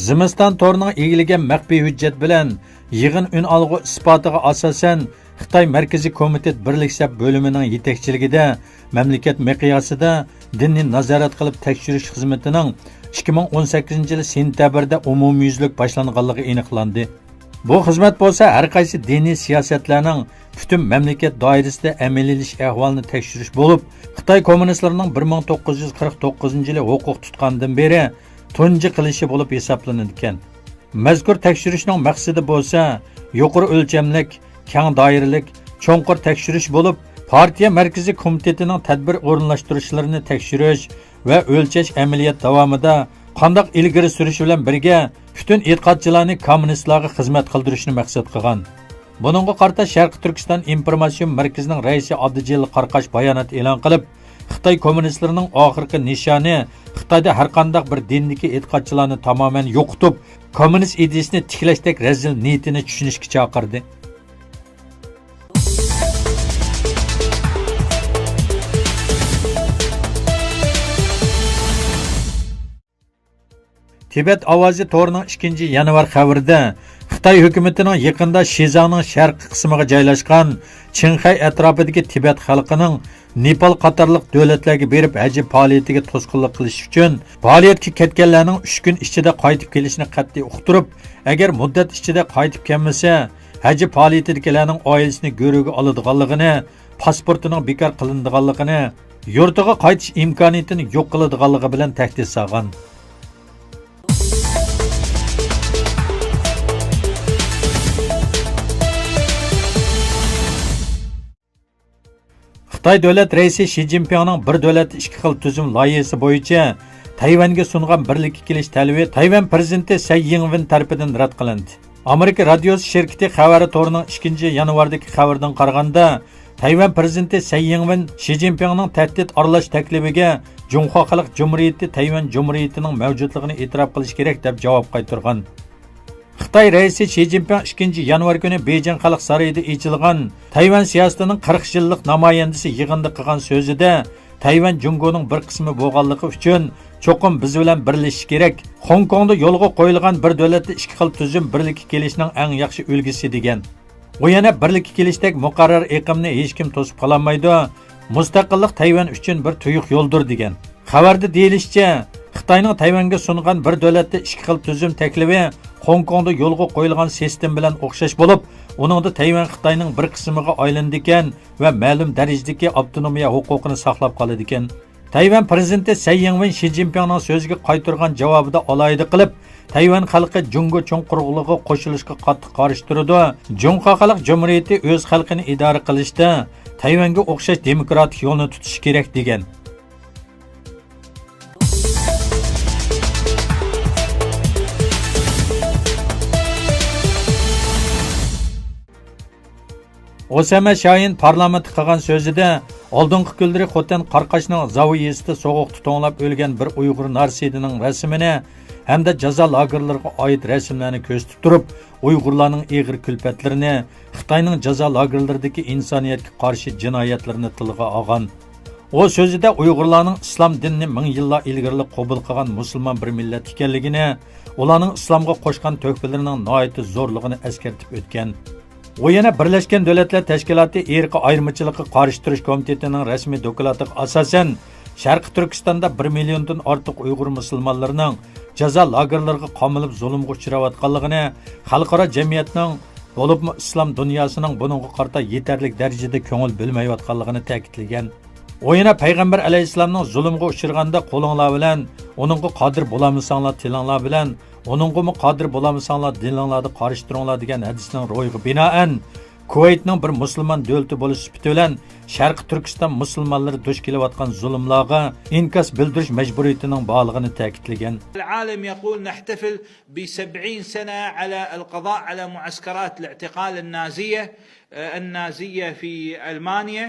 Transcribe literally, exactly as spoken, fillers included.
زىمىستان تورىنىڭ ئىگىلىگەن مەخپىي ھۆججەت بىلەن يىغىن ئۈنئالغۇ ئىسپاتىغا ئاساسەن، خىتاي مەركىزىي كومىتېت بىرلىك سەپ بۆلۈمىنىڭ يېتەكچىلىكىدە مەملىكەت مىقياسىدا دىننى نازارەت قىلىپ تەكشۈرۈش خىزمىتىنىڭ ئىككى مىڭ ئون سەككىزىنچى يىلى سېنتەبىردە ئومۇميۈزلۈك باشلانغانلىقى ئېنىقلاندى. بۇ خىزمەت بولسا ھەر قايسى دىنىي سىياسەتلەرنىڭ پۈتۈن مەملىكەت دائىرىسىدە ئەمەلىيلىشىش ئەھۋالىنى تەكشۈرۈش بولۇپ، خىتاي كوممۇنىستلىرىنىڭ بىر مىڭ توققۇز يۈز قىرىق توققۇزىنچى يىلى ھوقۇق تۇتقاندىن بېرى تۇنجى قىلىشى بولۇپ ھېسابلىنىدىكەن. مەزكۇر تەكشۈرۈشنىڭ مەقسىتى بولسا يۇقىرى ئۆلچەملىك، كەڭ دائىرىلىك، چوڭقۇر تەكشۈرۈش بولۇپ، پارتىيە مەركىزىي كومىتېتىنىڭ تەدبىر ئورۇنلاشتۇرۇشلىرىنى تەكشۈرۈش ۋە ئۆلچەش ئەمەلىيەت داۋامىدا قانداق ئىلگىرى سۈرۈش بىلەن بىرگە، پۈتۈن ئېتىقادچىلارنى كوممۇنىستلارغا خىزمەت قىلدۇرۇشنى مەقسەت قىلغان. بۇنىڭغا قارىتا شەرقىي تۈركىستان ئىنفورماتسىيە مەركىزىنىڭ رەئىسى ئابدۇجېلىل قاراقاش بايانات ئېلان قىلىپ، خىتاي كوممۇنىستلىرىنىڭ ئاخىرقى نىشانى خىتايدا ھەرقانداق بىر دىندىكى ئېتىقادچىلارنى تامامەن يوقىتىپ، كوممۇنىست ئىدىيىسىنى تىكلەشتەك رەزىل نىيىتىنى چۈشىنىشكە چاقىردى. تىبەت ئاۋازى تورىنىڭ ئىككىنچى يانۋار خەۋىرىدە خىتاي ھۆكۈمىتىنىڭ يېقىندا شىزاڭنىڭ شەرقىي قىسمىغا جايلاشقان چىڭخەي ئەتراپىدىكى تىبەت خەلقىنىڭ نېپال قاتارلىق دۆلەتلەرگە بېرىپ ھەج پائالىيىتىگە توسقۇنلۇق قىلىش ئۈچۈن پائالىيەتكە كەتكەنلەرنىڭ ئۈچ كۈن ئىچىدە قايتىپ كېلىشىنى قەتئىي ئۇقتۇرۇپ، ئەگەر مۇددەت ئىچىدە قايتىپ كەلمىسە، ھەج پائالىيىتىدىكىلەرنىڭ ئائىلىسىنى گۆرۈگە ئالىدىغانلىقىنى، پاسپورتىنىڭ بىكار قىلىنىدىغانلىقىنى، يۇرتىغا قايتىش ئىمكانىيىتىنى يوق قىلىدىغانلىقى بىلەن تەھدىت سالغان. خىتاي دۆلەت رەئىسى شى جىنپىڭنىڭ بىر دۆلەت ئىككى خىل تۈزۈم لايىھىسى بويىچە تەيۋەنگە سۇنغان بىرلىككە كېلىش تەلىپى تەيۋەن پىرېزىدېنتى سەي يىڭۋېن تەرىپىدىن رەت قىلىندى. ئامېرىكا رادىيوسى شىركىتى خەۋەر تورىنىڭ ئىككىنچى يانۋاردىكى خەۋىرىدىن قارىغاندا، تەيۋەن پىرېزىدېنتى سەي يىڭۋېن شى جىنپىڭنىڭ تەھدىت ئارىلاش تەكلىپىگە جۇڭخۇا خەلق جۇمھۇرىيىتى تەيۋەن جۇمھۇرىيىتىنىڭ مەۋجۇتلۇقىنى ئېتىراپ قىلىشى كېرەك، دەپ جاۋاب قايتۇرغان. خىتاي رەئىسى شى جىنپىڭ ئىككىنچى يانۋار كۈنى بېيجىڭ خەلق سارىيىدا ئېچىلغان تەيۋەن سىياسىتىنىڭ قىرىق يىللىق نامايەندىسى يىغىنىدا قىلغان سۆزىدە، تەيۋەن جۇڭگونىڭ بىر قىسمى بولغانلىقى ئۈچۈن چوقۇم بىز بىلەن بىرلىشىشى كېرەك. خوڭكوڭدا يولغا قويۇلغان بىر دۆلەتتە ئىككى خىل تۈزۈم بىرلىككە كېلىشنىڭ ئەڭ ياخشى ئۈلگىسى، دېگەن. ئۇ يەنە بىرلىككە كېلىشتەك مۇقەررەر ئېقىمنى ھېچكىم توسۇپ قالالمايدۇ. مۇستەقىللىق تەيۋەن ئۈچۈن بىر تۇيۇق يولدۇر، دېگەن. خەۋەردە دېيىلىشىچە، خىتاينىڭ تەيۋەنگە سۇنغان بىر دۆلەتتە ئىككى خىل تۈزۈم تەكلىپى خوڭكوڭدا يولغا قويۇلغان سىستېما بىلەن ئوخشاش بولۇپ، ئۇنىڭدا تەيۋەن خىتاينىڭ بىر قىسمىغا ئايلىنىدىكەن ۋە مەلۇم دەرىجىدىكى ئاپتونومىيە ھوقۇقىنى ساقلاپ قالىدىكەن. تەيۋەن پىرېزىدېنتى سەي يىڭۋېن شى جىنپىڭنىڭ سۆزىگە قايتۇرغان جاۋابىدا ئالاھىدە قىلىپ، تەيۋەن خەلقى جۇڭگو چوڭ قۇرۇقلۇقىغا قوشۇلۇشقا قاتتىق قارشى تۇرىدۇ، جۇڭخۇا خەلق جۇمھۇرىيىتى ئۆز خەلقىنى ئىدارە قىلىشتا تەيۋەنگە ئوخشاش دېموكراتىك يولنى تۇتۇشى كېرەك، دېگەن. ئوسامە شاھىن پارلامېنتتا قىلغان سۆزىدە، ئالدىنقى كۈنلىرى خوتەن قاراقاشنىڭ زاۋا يېزىسىدا سوغۇقتا توڭلاپ ئۆلگەن بىر ئۇيغۇر نارسىدىنىڭ رەسىمىنى ھەمدە جازا لاگېرلىرىغا ئائىت رەسىملەرنى كۆرسىتىپ تۇرۇپ، ئۇيغۇرلارنىڭ ئېغىر كۈلپەتلىرىنى، خىتاينىڭ جازا لاگېرلىرىدىكى ئىنسانىيەتكە قارشى جىنايەتلىرىنى تىلغا ئالغان. ئۇ سۆزىدە ئۇيغۇرلارنىڭ ئىسلام دىنىنى مىڭ يىللار ئىلگىرىلا قوبۇل قىلغان مۇسۇلمان بىر مىللەت ئىكەنلىكىنى، ئۇلارنىڭ ئىسلامغا قوشقان تۆھپىلىرىنىڭ ناھايىتى زورلۇقىنى ئەسكەرتىپ ئۆتكەن. ئۇ يەنە بىرلەشكەن دۆلەتلەر تەشكىلاتى ئىرقىي ئايرىمىچىلىققا قارشى تۇرۇش كومىتېتىنىڭ رەسمىي دوكلاتىغا ئاساسەن، شەرقىي تۈركىستاندا بىر مىليوندىن ئارتۇق ئۇيغۇر مۇسۇلمانلىرىنىڭ جازا لاگېرلىرىغا قامىلىپ زۇلۇمغا ئۇچراۋاتقانلىقىنى، خەلقئارا جەمئىيەتنىڭ، بولۇپمۇ ئىسلام دۇنياسىنىڭ بۇنىڭغا قارىتا يېتەرلىك دەرىجىدە كۆڭۈل بۆلمەيۋاتقانلىقىنى تەكىتلىگەن. ئۇ يەنە پەيغەمبەر ئەلەيھىسسالامنىڭ زۇلۇمغا ئۇچرىغاندا قولۇڭلار بىلەن، ئۇنىڭغا قادىر بولالمىساڭلار تىلىڭلار بىلەن، ئۇنىڭغىمۇ قادىر بولالمىساڭلار دىلىڭلاردا قارشى تۇرۇڭلار دېگەن ھەدىسنىڭ روھىغا بىنائەن، كۇۋەيتنىڭ بىر مۇسۇلمان دۆلىتى بولۇش سۈپىتى بىلەن شەرقىي تۈركىستان مۇسۇلمانلىرى دۇچ كېلىۋاتقان زۇلۇملارغا ئىنكاس بىلدۈرۈش مەجبۇرىيىتىنىڭ بارلىقىنى تەكىتلىگەن. العالم يقول: نحتفل بسبعين سنة على القضاء على معسكرات الاعتقال النازية، آه، النازية في ألمانيا.